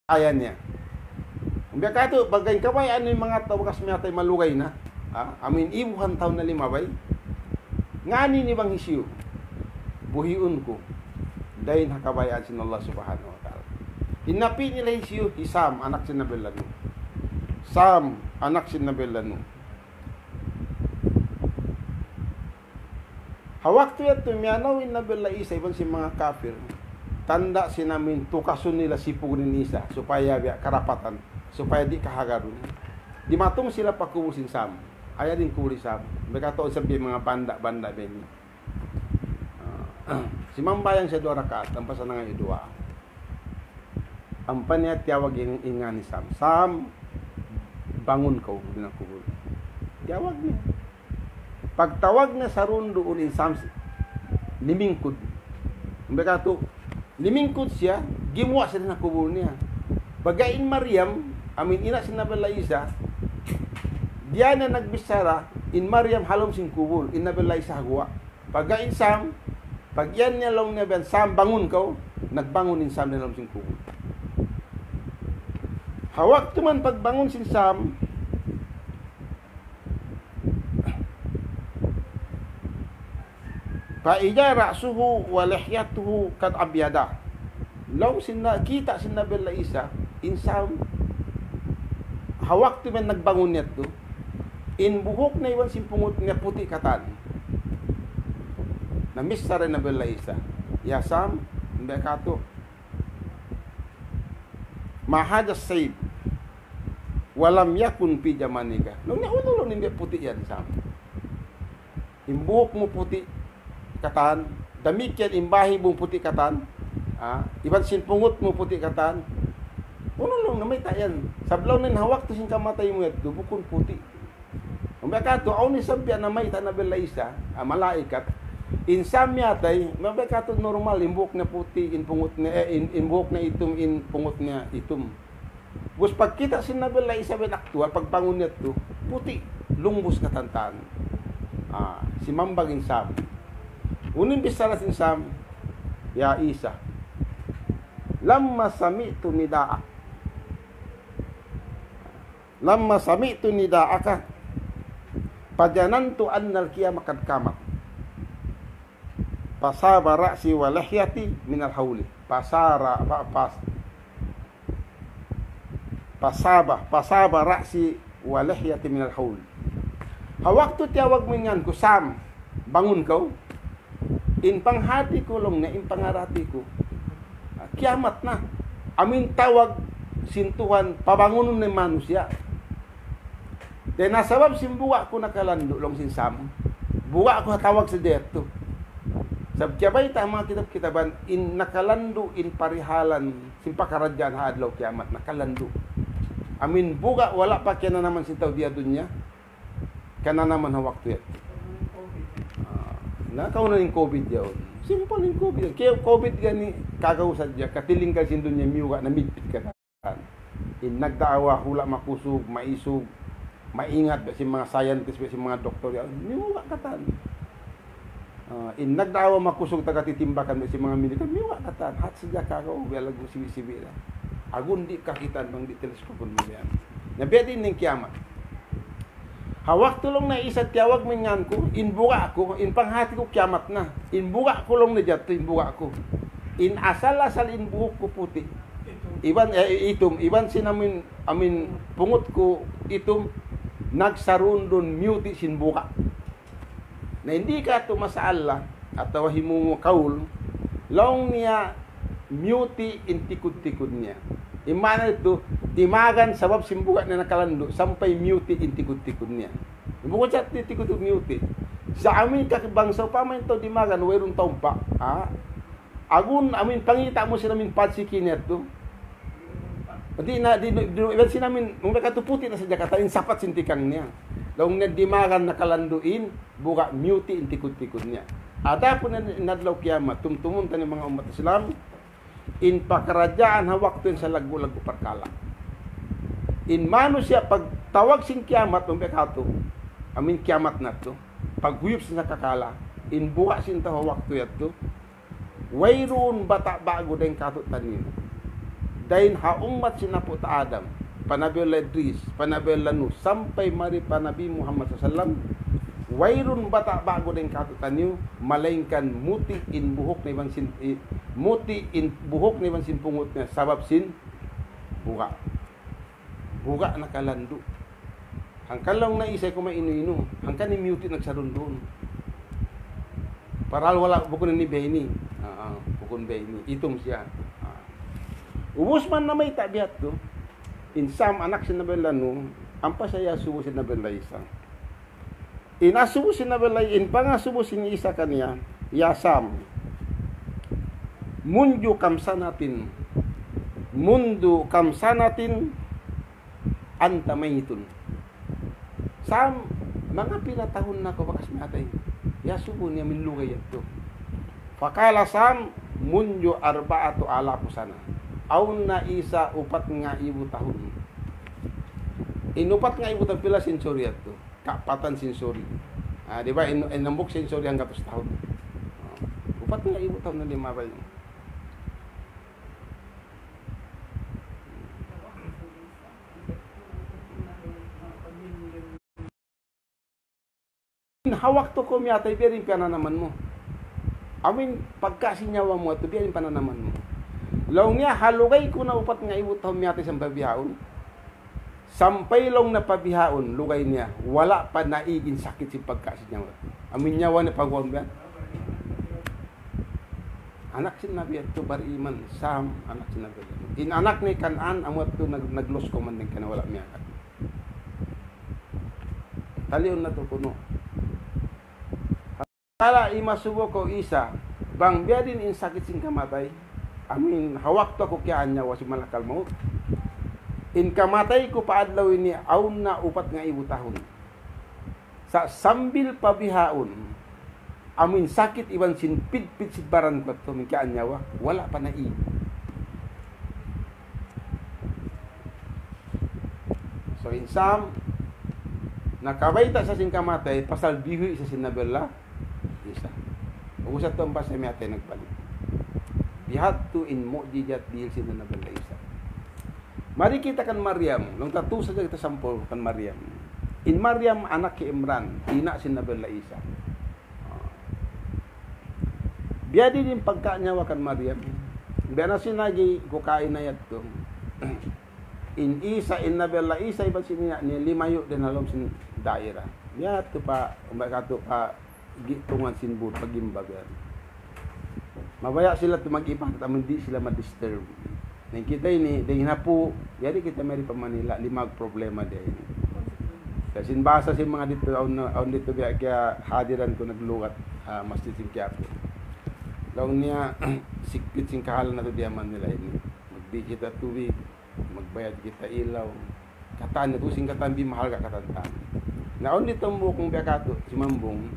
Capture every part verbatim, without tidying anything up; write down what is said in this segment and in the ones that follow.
Ayan niya. Biya' katu', bang kabayaan in manga tau bakas miyatay malugay na. Ha? Amu in ibuhan tahun na limabay. Ngani ini bang hisiyu? Buhiun ku. Dayn ha kabayaan sin Allah Subhanahu wa Ta'ala. In napi' nila hisiyu, hi Sam, anak sin Nabi Allah Nuh. Sam, anak sin Nabi Allah Nuh. Ha waktu yadtu, miyanaw in Nabi Allah Isa iban sin manga kapir. Tanda' sin amin tukasun nila sipug ni Isa, supaya biya' karapatan, supaya di' kahagarun. Dimatung sila pa kubul sin Sam. Ayan in kubul hi Sam. Biya' katu' sabi manga banda-banda bini. Ah, simambahayang siya duwa rakaat, ampa siya nangayu' duwaa. Ampa niya tiyawag in, in ngan hi Sam. "Sam, bangun kaw," bilang kubul. Tiyawag niya. Pagtawag niya sarunduun in Sam, limingkud. Ampa katu', limingkud siya, gimuwa' siya dayn ha kubul niya. Pagga in Maryam, amin ina' sin Nabi Allah Isa, diya na nagbichara, in Maryam ha lawm sin kubul, in Nabi Allah Isa ha guwa'. Pagga in Sam, pag-iyan niya laung niya biyan, "Sam, bangun kaw," nagbangun in Sam dayn ha lawm sin kubul. Ha waktu man pagbangun sin Sam, فإذا رأسه ولحيته قد أبيضا. Laung sin na, kita' sin Nabi Allah Isa, in Sam, ha waktu man nagbangun niya tu, in buhuk niya iban sin pungut niya puti' katan. Namichara in Nabi Allah Isa. "Ya Sam," biya' katu', "ما هذا الشيب ولم يكن في زمانك." Laung niya, "Unu laung in biya' puti' yan, Sam? In buhuk mu puti' katan, damikkiyan in bahi' mu puti' katan, ah, iban sin pungut mu puti' katan. Unu laung namayta' yan? Sabab laung niya ha waktu sin kamatay mu yadtu, bukun puti'." Ampa katu', awn isab biya' namayta' Nabi Allah Isa, ah, malaikat. In Sam miyatay, ampa katu' normal, in buhuk niya puti', in pungut niya, eh, in, in buhuk niya itum, in pungut niya itum. Ubus pagkita' sin Nabi Allah Isa biya' aktuwal, pagbangun niya tu, puti', lungbus katan-katan. Ah, simambag in Sam. Unu in bichara sin Sam, "Ya Isa, لما سمعت نداءك, لما سمعت نداءك, فظننت أن القيامة قد قامت. فشاب رأسي ولحيتي من الهول." Fasara, fa-, fas-, fasaba, fasaba ra'si wa lihyati minal hawl. Ha waktu tiyawag mu in ngan ku, "Sam, bangun kaw." In panghati ku laung niya, in pangarati ku, ah, kiyamat na. Amu in tawag sin Tuhan, pabangunun na in manusiya'. Dayn ha sabab sin buga' ku nakalandu', laung sin Sam. Buga' ku ha tawag sadja yadtu. Sabab kiyabayta' ha manga kitab-kitaban, in nakalandu', in parihalan sin pakaradjaan ha adlaw kiyamat, nakalandu'. Amu in buga' wala' pa kiyananaman sin tau dii ha dunya, kananaman ha waktu yadtu. Ah, nakauna in covid yaun. Simple in covid. Kaya covid gani, kagaw sadja, katilingkal sin dunya, miyuga' na, migpit katan. In nagdaawa hula' makusug, maisug, maingat, biya' sin manga scientist, biya' sin manga doktor, ya, miyuga' katan. Ah, in nagdaawa makusug taga titimbakan, biya' sin manga militar, miyuga' katan. Hat sadja kagaw, biya' lagu sibi'-sibi' da. Agun di' kakitaan bang di' teleskopun mu yan. Na biya' diin in kiyamat. Ha waktu laung niya Isa tiyawag mu in ngan ku, in buga' ku, in panghati ku kiyamat na. In buga' ku laung niya yadtu, in buga' ku. In asal-asal in buhuk ku puti'. Iban, eh, itum, iban sin amin, amin pungut ku itum, nagsarundun miyuti' sin buga'. Na in di' katu' masalah, atawa himumu kaul, laung niya miyuti' in tikud-tikud niya. In maana yadtu, dimagan sabab sin buga' niya nakalandu', sampay miyuti' in tikud-tikud niya. Bukun sa ti-, tikud-tikud miyuti'. Sa' amin kakibangsa, upama in tau dimagan, wayruun taumpa', ha? Agun, amin pangita' mu sila amin padsiki niya tu. Di' na, di', di', di', iban sin amin, mung katu' puti' na sadja katan, in sapat sin tikang niya. Laung niya dimagan nakalandu' in, buga' miyuti' in tikud-tikud niya. Adapun in, in adlaw kiyamat, tumtumun ta ini manga ummat Islam, in pakaradjaan ha waktu yan sa laggu'-laggu' parkala'. In manusiya' pagtawag sin kiyamat, mung katu', amin kiyamat na tu, paghuyup sin sangkakala, in buga' sin tau ha waktu yadtu, wayruun bata' ba'gu dayn katu' taniyu. Dayn ha ummat sin apu' ta Adam, pa Nabi Allah Idris, pa Nabi Allah Nuh, sampay mari pa Nabi Muhammad sallallahu alayhi wasallam, wayruun bata' ba'gu dayn kātu'niyu, malaingkan muti' in buhuk niya iban sin, i-, muti' in buhuk niya iban sin pungut niya, sabab sin buga'. Buga' nakalandu'. Hangkan laung niya isab kumainu-inu. Hangkan in miyuti' nagsarundun. Parahal wala', bukun ini biya' ini. Ah, ah, bukun biya' ini. Itum siya. Ah. Ubus man namayta' biya' tu. In Sam anak sin Nabi Allah Nuh, ampa siya iyasubu sin Nabi Allah Isa. In asubu sin Nabi Allah, in pangasubu sin Isa kaniya, "Ya Sam, منذ كم سنة، منذ كم سنة أنت ميت." Sam, manga pila tahun na kaw bakas miyatay? Iyasubu niya amun lugay yadtu. فقال سام: منذ أربعة آلاف سنة. Awn na Isa upat ngaibu tahun. In upat ngaibu tahun pila century yadtu? Kapatan century. Ah, di ba? In, in hambuuk century hanggatus tahun. Ah, upat ngaibu tahun na limabay. Ha waktu kaw miyatay, biya' diin in pananaman mu. Amuin pagka sin nyawa mu yadtu, biya' diin in pananaman mu. Laung niya, ha lugay ku na upat ngaibu tahun miyatay sampay bihaun. Sampay laung niya pa bihaun, lugay niya, wala' pa naig in sakit sin pagka sin nyawa. Amuin nyawa niya paguwaun biya'. Anak sin Nabi yadtu bariman, Sam, anak sin Nabi. In anak niya Kanaan, amu yadtu nag-, nag-lose command dayn kaniya, wala' miyagad. Taliun natu' kunu'. Kala imasubu kaw Isa, bang biya' diin in sakit sin kamatay, amuin ha waktu aku kiyaanyawa sin malakal maut. In kamatay ku pa adlaw ini, awn na upat ngaibu tahun. Sa' sambil pa bihaun, amuin sakit iban sin pidpid sin baran ku yadtu, amuin kiyaanyawa, wala' pa naig. So, in Sam, nakabayta' sa sin kamatay, pasal bihuwi' sa sin Nabi Allah Isa. Ubus yadtu ampa siya miyatay nagbalik. Biya' hādtu in mu'jizat dihil sin Nabi Allah Isa. Mari kita kan Maryam, laung ta tu sadja kita sampul kan Maryam. In Maryam anak hi Imran, ina' sin Nabi Allah Isa. Biya' diin in pagkanyawa kan Maryam. Biya' na sin agi ku kaina yadtu. In Isa, in Nabi Allah Isa, iban sin ina' niya, limayu' dayn ha lawm sin daira. Biya' tu pa, umbay katu' pa gitungan sin bud, pa gimba biya'. Mabaya' sila tu mag-ibadat, amun di' sila ma-disturb. Na in kita ini, dayn ha Apu, yari kita mari pa Manila, lima problema di ini. Kasi in bahasa sin manga ditu, awn, awn ditu biya' kiyahadiran ku naglugat, ah, masjid sin Quiapo. Laung niya, sigpit sin kahalan natu' di ha Manila ini. Magbi kita tubig, magbayad kita ilaw. Katan yadtu, sin katan di' mahalga' katan ta. Na awn ditu hambuuk biya' katu', simambung.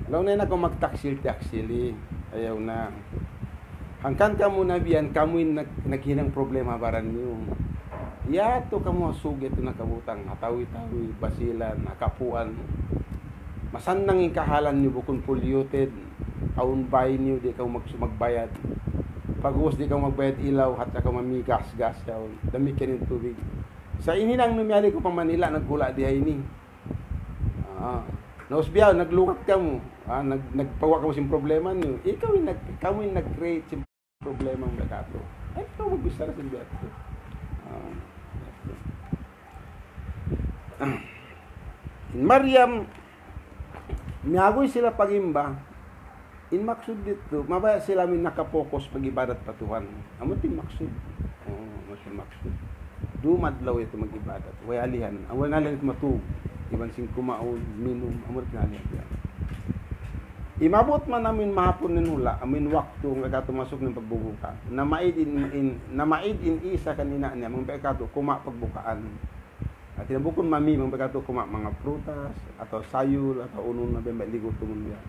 Laung niya na kaw magtaksil-taksil, eh. Ayaw na. Hangkan kamu nabihan, kamu in nag-, naghinang problema ha baran niyu. Yadtu kamu ha sug yadtu nakabutang, ha Tawi-Tawi, Basilan, ha Capuan. Masannang in kahalan niyu, bukun polluted, awn bay niyu, di' kamu mag-, magbayad. Pag'ubus di' kamu magbayad ilaw, hatta kamu mamigas-gas yaun. Damikkiyan in tubig. Sa' in hinang niyu miyari kaw pa Manila, naghula' di ha ini. Ah. Na ubus biya', naglugat kamu. Ah, nag-, nagpaguwa' kamu sin problema niyu. Ikaw in nag-, kamu in nag-create sin problema mu biya' katu'. Ay, ikaw magbichara sin biya' katu'. Ah. In Maryam, miyaguy sila pa gimba, in maksud ditu, mabaya' sila amuin nakapokus pag-ibadat pa Tuhan. Amu in maksud. Oo, amu in maksud. Dum adlaw yadtu mag-ibadat. Way alihan. Amu in alihan yadtu matug. Iban sin kumaun, minum, amu in alihan. Imabut man amuin mahapun in hula', amuin waktu, nga katu' masuk in pagbubuka. Namaid in, in, namaid in Isa kan ina' niya, amuin biya' katu', kuma' pagbukaan. Hati niya bukun mami, bang biya' katu' kuma' manga prutas, atawa sayul, atawa unu-unu na biya' ligu tumun biya'.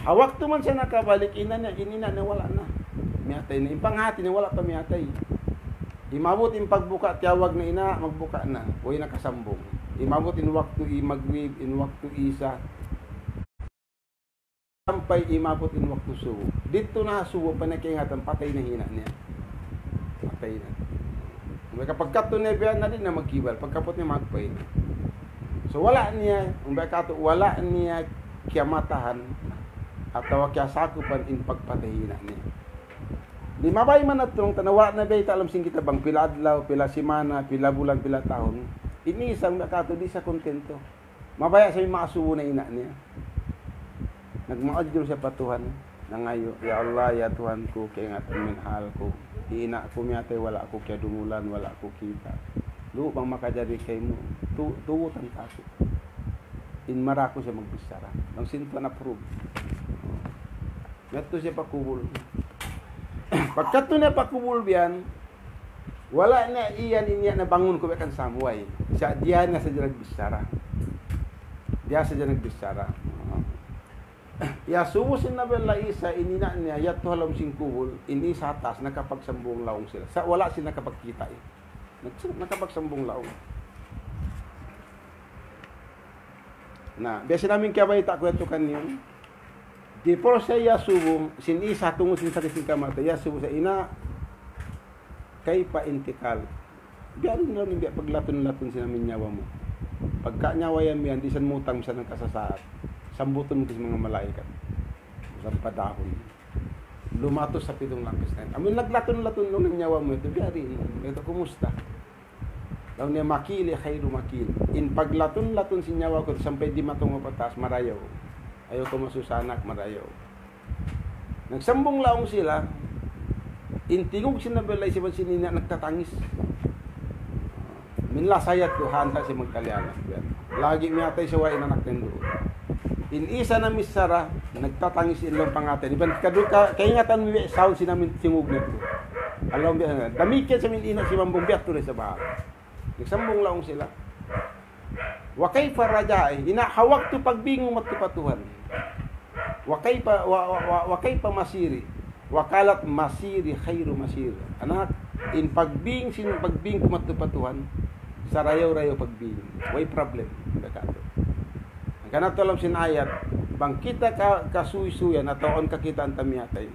Ha waktu man siya nakabalik, ina' niya, in ina' niya wala' na. Miyatay na. In panghati niya wala' pa miyatay. Imabut in pagbuka, tiyawag na ina', magbuka na. Way nakasambung. Imabut in waktu i-, magrib, in waktu isa. Sampay imabut in waktu subu. Didtu na subu pa niya kaingatan, patay na in ina' niya. Umbay kapag katu' niya biya' na di' na magkibal, pagkaput niya magpay na. So, wala' niya, umbay katu', wala' niya kiyamatahan atawa kiyasakupan in pagpatay ina' niya. Di' mabaya' man natu' tana wala' na biya' ta alam sin kita bang pila adlaw, pila simana, pila bulan, pila tahun. Ini isab umbay katu' di' siya kontento. Mabaya' siya masubu na ina' niya. Nagmaudjur siya pa Tuhan. Nangayu', "Ya Allah, ya Tuhan ku, kaingatan mu in hal ku. In ina' ku miyatay, wala' ku kiyadungulan, wala' ku kita'. Lu'u bang makajari kaymu, tu-, tugutan kaku'." In marayaw siya magbichara. Laung sin Tuhan approve. Yadtu siya pa kubul. Pagkadtu niya pa kubul biya' yan, wala' na iyan in ina' niya nabangun ku biya' kan samuway. Sa' diya na sadja nagbichara. Diya sadja nagbichara. Iyasubu sin Nabi Allah Isa in ina' niya, yadtu ha lawm sin kubul, in Isa ha taas, nakapagsambung laung sila. Sa' wala' sila nakapagkita' eh. Nag-, nakapagsambung laung. Na, biya' sin amin kiyabayta' ku yadtu kaniyu. Before siya iyasubu, sin Isa tungud sin sakit sin kamatay, iyasubu siya, "Ina', kayfa intikal?" Biya' diin laung niya, biya' paglatun-latun sin amin nyawa mu. Pagka nyawa yan, biya' di' san mutang, misan hangka saat. Sambutun mu sin manga malaikat. Misan pa dahun. Lumatus ha pitung lapis langit. Amin naglatun-latun laung in nyawa mu yadtu, biya' diin. Yadtu, kumusta? Laung niya, "Makil, ya khairu makil." In paglatun-latun sin nyawa ku sampay dimatung pa taas, marayaw. Ayaw kaw masusa anak, marayaw. Nagsambung laung sila, in tingug sin Nabi Allah Isa iban sin ina' nagtatangis. Min lasa yadtu, hanta siya magkaliana. Lagi' miyatay siya, way na anak niya duun. In Isa namichara, nagtatangis in laung pangatay. Iban kaduka, kaingatan mu in sound sin amin tingug niya. Alam biya', damikkiyan sa amin ina' simambung biya' tuud sa bahal. Nagsambung laung sila. "Wa kayfa raja'i?" Ina', ha waktu pagbing mu madtu pa Tuhan. "Wa kayfa, wa, wa, wa, wa kayfa masiri?" Wa qalat, "Masiri khairu masir." Anak, in pagbing sin, pagbing ku madtu pa Tuhan, sarayaw-rayaw pagbing. Way problem. Hangkan na tuud laung sin ayat, bang kita ka, kasuysuyan atawa awn kakitaan ta miyatay.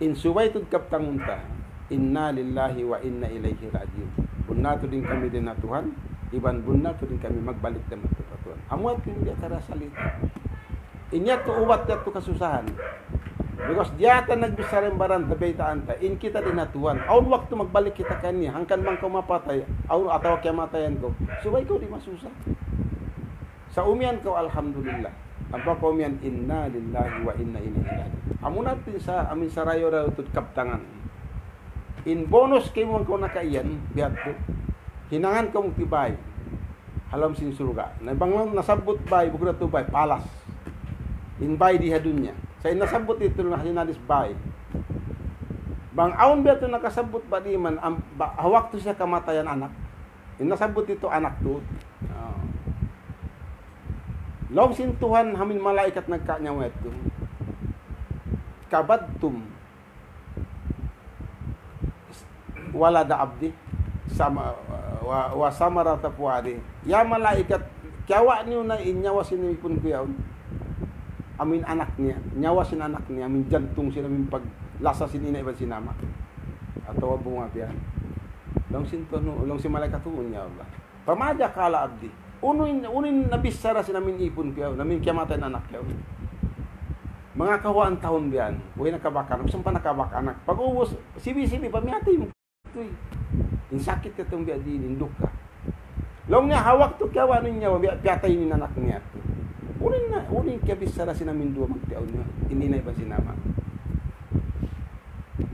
In subay tuud kabtangun ta, "Inna lillahi wa inna ilayhi raji'un." Bunnal tuud in kami dayn ha Tuhan, iban bunnal tuud in kami magbalik da madtu pa Tuhan. Amu yadtu in biya' karasalit. In yadtu ubat yadtu kasusahan. Because di' ta nagbichara in baran ta, baytaan ta, in kita dayn ha Tuhan. Awn waktu magbalik kita kaniya, hangkan bang kaw mapatay, awn atawa kiyamatayan kaw, subay kaw di' masusa. Sa' umiyan kaw, "Alhamdulillah." Ampa kaw umiyan, "Inna lillahi wa inna ilayhi raji'un." Amuna in sa, amin sarayaw-rayaw tuud kabtangan. In bonus kaymu bang kaw nakaiyan, biya' yadtu. Hinangan kaw magtibay. Ha lawm sin surga'. Na bang nasabbut bay, bukun yadtu bay, palas. In bay di ha dunya. Sa' in nasabbut yadtu na hinalis bay. Bang awn biya' yadtu nakasabbut ba di' man, am-, ba, ha waktu siya kamatayan anak. In nasabbut yadtu anak tuud. Ah. Laung sin Tuhan ha amin malaikat nagkanyawa yadtu. Kabadtum walada abdi sama, wa, wa samarata fuadi. Ya malaikat, kiyawa' niyu na in nyawa sin ipun ku yaun. Amin anak niya, nyawa sin anak niya, amin jantung sin, amin paglasa sin ina' iban sin ama'. Atawa bunga biya' yan. Laung sin Tuhan, laung sin malaikat, "Huun, ya Allah." "Fama qala abdi?" Unu in, unu in nabichara sin amin ipun ku yaun, amin kiyamatayan anak ku yaun. Manga kahawaan tahun biya' yan, way nakabak anak, sampay nakabak anak. Pag-ubus, sibi-sibi, pamiyatay mu. Tuy, in sakit katu' biya' diin, in duka. Laung niya, ha waktu kiyawa' niya in nyawa, biya' piyatay in anak niya. Unu in na, unu in kiyabichara sin amin duwa magtiyaun niya, in ina' iban sin ama'.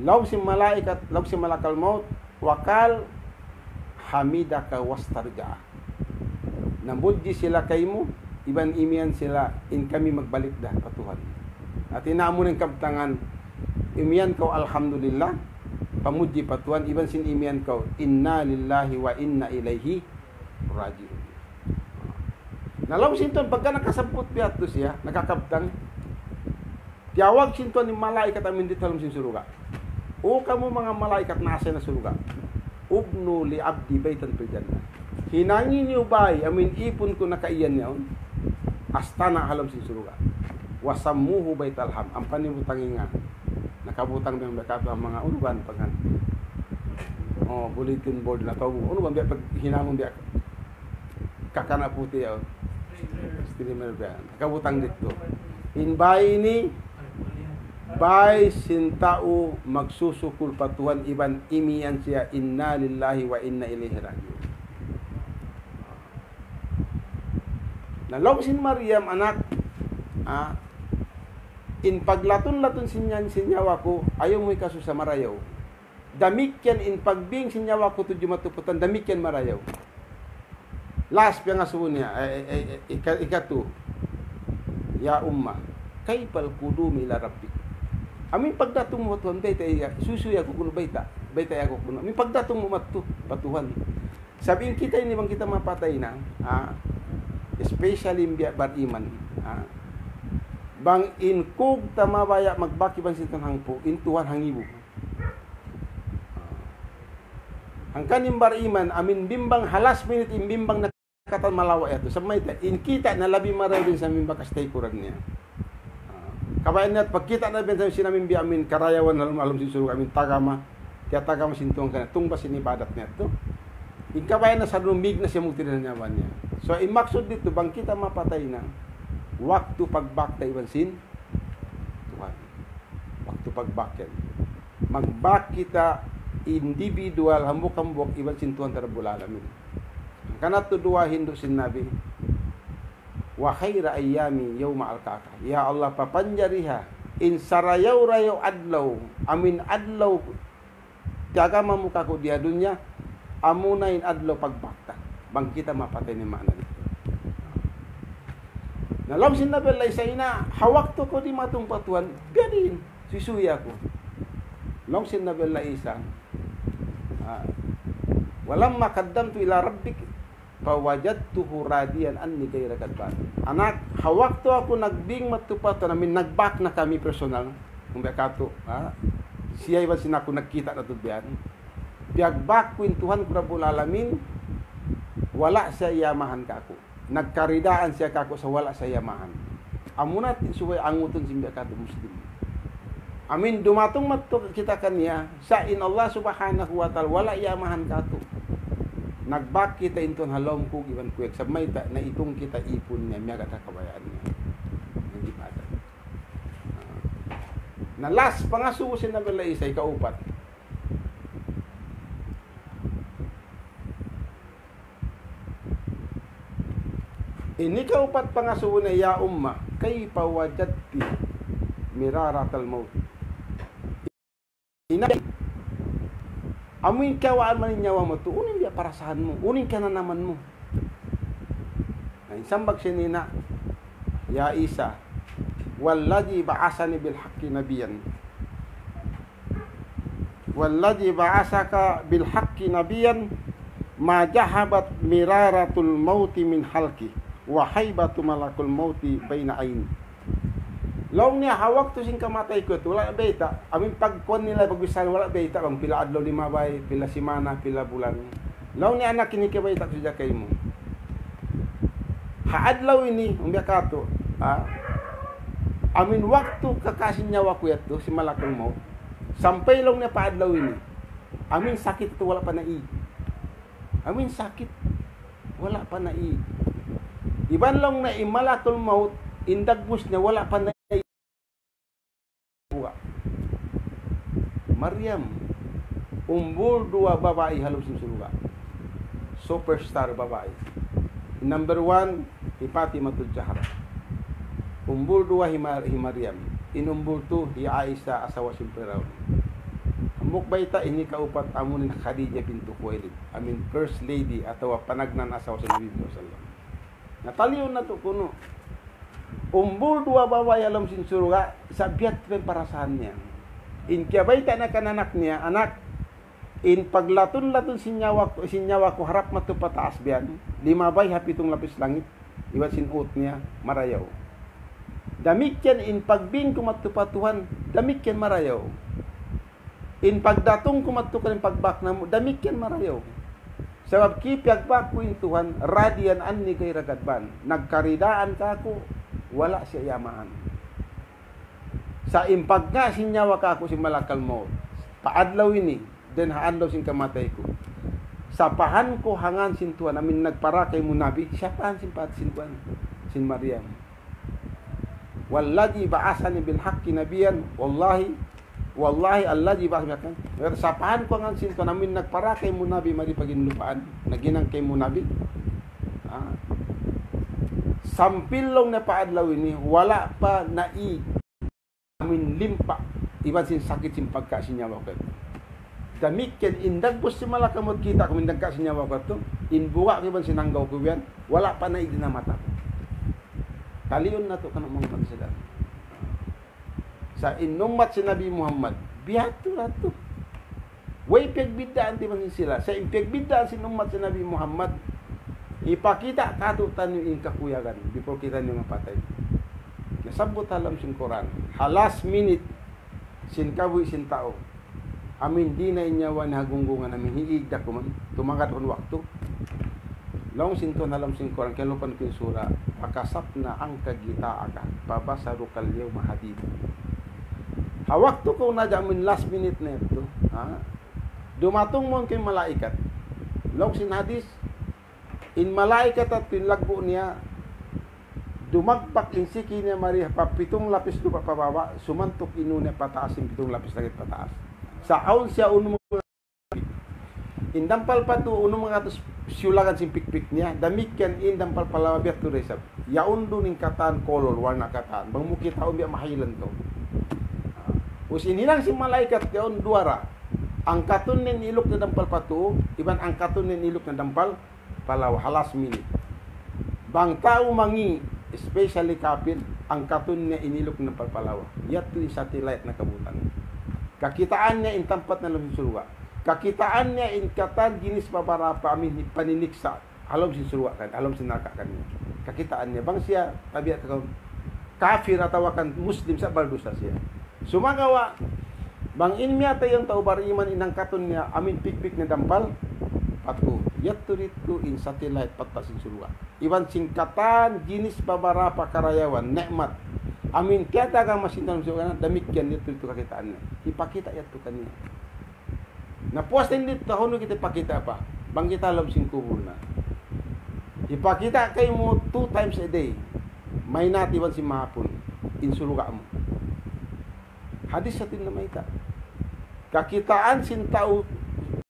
Laung sin malaikat, laung sin malakal maut, "Wa qal hamidaka wastarja." Namudji sila kaymu, iban imiyan sila, "In kami magbalik da pa Tuhan." Hati niya amu in kabtangan, imiyan kaw alhamdulillah, pamudji pa Tuhan, iban sin imiyan kaw, "Inna lillahi wa inna ilayhi raji'un." Na laung sin Tuhan, pagka nakasabbut biya' yadtu siya, nakakabtang, tiyawag sin Tuhan in malaikat amin didtu ha lawm sin surga'. "O kamu manga malaikat naasal ha surga', ubnu li abdi baytan fil jannah." Hinangi niyu bay, amin ipun ku nakaiyan yaun, astana' ha lawm sin surga'. "Wa sammuhu Baital Hamd." Ampa niyu butangi ngān. Nakabutang biya' yan, biya' katu' manga unugan pa ngān. bulletin board na tau. Unu ba biya' paghinangun biya' kakana puti' ya. Streamer biya'. Kabutang didtu. In bay ini, bay sin tau magsusukul pa Tuhan iban imiyan siya, "Inna lillahi wa inna ilaihi raji'un." Na laung sin Maryam, "Anak, ah, in paglatun-latun sin yan, sin nyawa ku, ayaw mu hikasusa, marayaw. Damikkiyan in pagbing sin nyawa ku tudju madtu pa Tuhan, damikkiyan marayaw." Last piyangasubu niya, eh, eh, eh, ika-, ikatu, "Ya umma, kayfal qudum ila rabbik?" Amu in pagdatung mu pa Tuhan, baytai aku, suysuyi aku kunu', baytai, baytai aku kunu'. Amu in pagdatung mu madtu pa Tuhan. Sabab in kita ini bang kita mapatay na, ah, especially in biya' bariman, ah, bang in kug ta mabaya' magbak iban sin Tuhan hangpu', in Tuhan hangibu. Hangkan in bariman, amu in bimbang ha last minute, in bimbang na katan malawa' yadtu. Sabab mayta', in kita' na labi marayaw dayn sin amu in bakas taykuran niya. Ah, kabayaan niya, pagkita' na biya' sin amu in biya' amu in karayawan ha lawm, ha lawm sin surga', amu in tagama, tiyatagama sin Tuhan kaniya, tungbas sin ibadat niya yadtu. In kabayaan na sadtu mig na siya mugti' dayn ha nyawa niya. So, in maksud didtu, bang kita mapatay na, waktu pagbak ta iban sin Tuhan. Waktu pagbak yan. Magbak kita individual, hambuuk-hambuuk, iban sin Tuhan ta Rabbul Alamin. Hangkan yadtu duwaa hindu' sin Nabi, "Wa khaira ayyami yawma alqaka." Ya Allah, papanjariha in sarayaw-rayaw adlaw, amu in adlaw tiyagama mu kāku' di ha dunya, amuna in adlaw pagbak ta. Bang kita mapatay, ini maana niya. Na laung sin Nabi Allah Isa, "Ina', ha waktu ku dimatung pa Tuhan, biya' diin, suysuyi aku." Laung sin Nabi Allah Isa, ah, "Walamma qaddamtu ila rabbik, fawajadtuhu radiyan anni ghayra ghadban." Anak, ha waktu aku nagbing madtu pa Tuhan, amu in nagbak na kami personal, kunu' biya' katu', ha? Siya iban sin aku nagkita' na tuud biya' yan. Piyagbak ku in Tuhan ku Rabbul Alamin, wala' siya iyamahan kāku'. Nagkaridaan siya kāku' sa' wala' siya iyamahan. Amuna in subay angutun sin biya' katu' Muslim. Amu in dumatung madtu kita kaniya, sa' in Allah Subhanahu wa Ta'ala wala' iyamahan kātu'. Nagbak kita in Tuhan ha lawm kug iban kuyag, sabab mayta', naitung kita ipun niya, miyagad ha kabayaan niya. Nag-ibadat. Na last, pangasubu sin Nabi Allah Isa, ikaupat. Ini kaupat pangasubu niya, "Ya umma, kayfa wajadti miraratal maut?" Ina', amu in kiyawaan man in nyawa mu yadtu, unu in biya' parasahan mu, unu in kananaman mu? Na in sambag sin ina', "Ya Isa, walladhi ba'athani bil haqqi nabiyyan." "Walladhi ba'athaka bil haqqi nabiyyan, ma dhahabat miraratul mauti min halqi, wa haibatu malakul mauti baina aini." Laung niya, ha waktu sin kamatay ku yadtu, wala' bayta', amu in pagkuan nila, pagbichara, wala' bayta', bang pila adlaw limabay, pila simana, pila bulan. Laung niya, "Anak, ini kabayta' ku sadja kaymu. Ha adlaw ini, umbiya' katu', ah, amu in waktu kakasi nyawa ku yadtu, sin malakul maut, sampay," laung niya, "pa adlaw ini, amu in sakit yadtu wala' pa naig. Amu in sakit, wala' pa naig. Iban," laung niya, "in malakul maut, in dagbus niya, wala' pa naig." Buga. Maryam, umbul duwa babai ha lawm sin surga'. Superstar babai. Number one, hi Fatimatul Zahra. Umbul duwa hi Mar-, hi Maryam. In umbul tu, hi Aisha, asawa sin Piraun. Hambuuk bayta', ini kaupat, amu in Khadijah bintu Khuwailid. Amu in first lady atawa panagnaan asawa sin Nabi sallallahu alayhi wasallam. Na taliyun natu' kunu'. Umbul duwa babai ha lawm sin surga', sa' biya' ha yan in parasahan niya. In kiyabayta' niya kan anak niya, "Anak, in paglatun-latun sin nyawa ku, sin nyawa ku harap madtu pataas biya' yan, limabay ha pitung lapis langit, iban sin ut niya, marayaw. Damikkiyan in pagbing ku madtu pa Tuhan, damikkiyan marayaw. In pagdatung ku madtu kaniya, in pagbak namu', damikkiyan marayaw. Sabab ki piyagbak ku in Tuhan, radiyan anni ghayra ghadban. Nagkaridaan kāku', wala' siya iyamahan. Sa' in pagngā' sin nyawa kāku' sin malakal maut, pa adlaw ini, dayn ha adlaw sin kamatay ku. Sapahan ku ha ngan sin Tuhan amin nagpara kaymu nabi, sapahan sin pat sin Tuhan, sin Maryam. والذي بعثني بالحق نبيا، والله، والله الذي بعثني بالحق. Sapahan ku ha ngan sin Tuhan amin nagpara kaymu nabi mari pa ginlupaan, naghinang kaymu nabi. Ah. Sampay laung niya pa adlaw ini, wala' pa naig amin limpa, iban sin sakit sin pagka sin nyawa ku. Damikkiyan in dagbus sin malakal maut kita' ku amin dagka sin nyawa ku, in buga' ku iban sin hanggaw ku biyan, wala' pa naig dayn ha mata ku. Taliun natu' kunu' manga umat Islam. Sa' in umat sin Nabi Muhammad, biya' hādtu da tu. Way piyagbiddaan ti man sila. Sa' in piyagbiddaan sin umat sin Nabi Muhammad, hipakita' kātu'niyu in kakuyagan before kitaniyu mapatay. Nasabbut ha lawm sin Qur'an, ha last minute sin kabuhi' sin tau, amin di' na in nyawa niya ha gunggungan, amin hiig da kuman, tumagad in waktu. Laung sin Tuhan ha lawm sin Qur'an, kiyalupahan ku in sura, فكشفنا عنك غطاءك فبصرك اليوم حديد. Ha waktu kaw na dyan, amin last minute na yadtu, ha? Dumatung mawn in malaikat. Laung sin hadith, in malaikat yadtu in laggu' niya, dumagpak in siki niya mari pa pitung lapis lupa' pa baba', sumantuk in ū niya pataas in pitung lapis langit pataas. Sa' awn siya unu, in dampal pa tu unu manga katus siyulagan sin pikpik niya, damikkiyan in dampal pa lawa biya' tu da isab. Yaun duun in katan kolor, warna' katan. Bang mu kitaun biya' mahaylan tu. Ubus in hinang sin malaikat yaun duwa ra. Angkatun niya in iluk niya dampal pa tuu, iban angkatun niya in iluk niya dampal pa lawa, ha last minute. Bang tau mangi', especially kapil, angkatun niya in iluk niya dampal pa lawa. Yadtu in satellite nakabutang. Kakitaan niya in tampat niya ha lawm sin surga'. Kakitaan niya in katan ginis babarapa amin paniniksa' ha lawm sin surga' kan, ha lawm sin narka' kaniya. Kakitaan niya. Bang siya tabiat ka kafir atawa kan Muslim, sa' baldusa siya. Sumagawa', bang in miyatay in tau bariman, in angkatun niya amin pikpik niya dampal pa tuu. Yadtu didtu in satellite pa taas sin surga'. Iban sin katan ginis babarapa karayawan, ni'mat, amin tiyatagama sin tau surga', damikkiyan yadtu didtu kakitaan niya. Hipakita' yadtu kaniya. Na puas na in didtu, hawnu kita hipakita' pa? Bang kita ha lawm sin kubul na. Hipakita' kaymu two times a day. Maynaat iban sin mahapun. In surga' mu. Hadith sa' tin namayta'. Kakitaan sin tau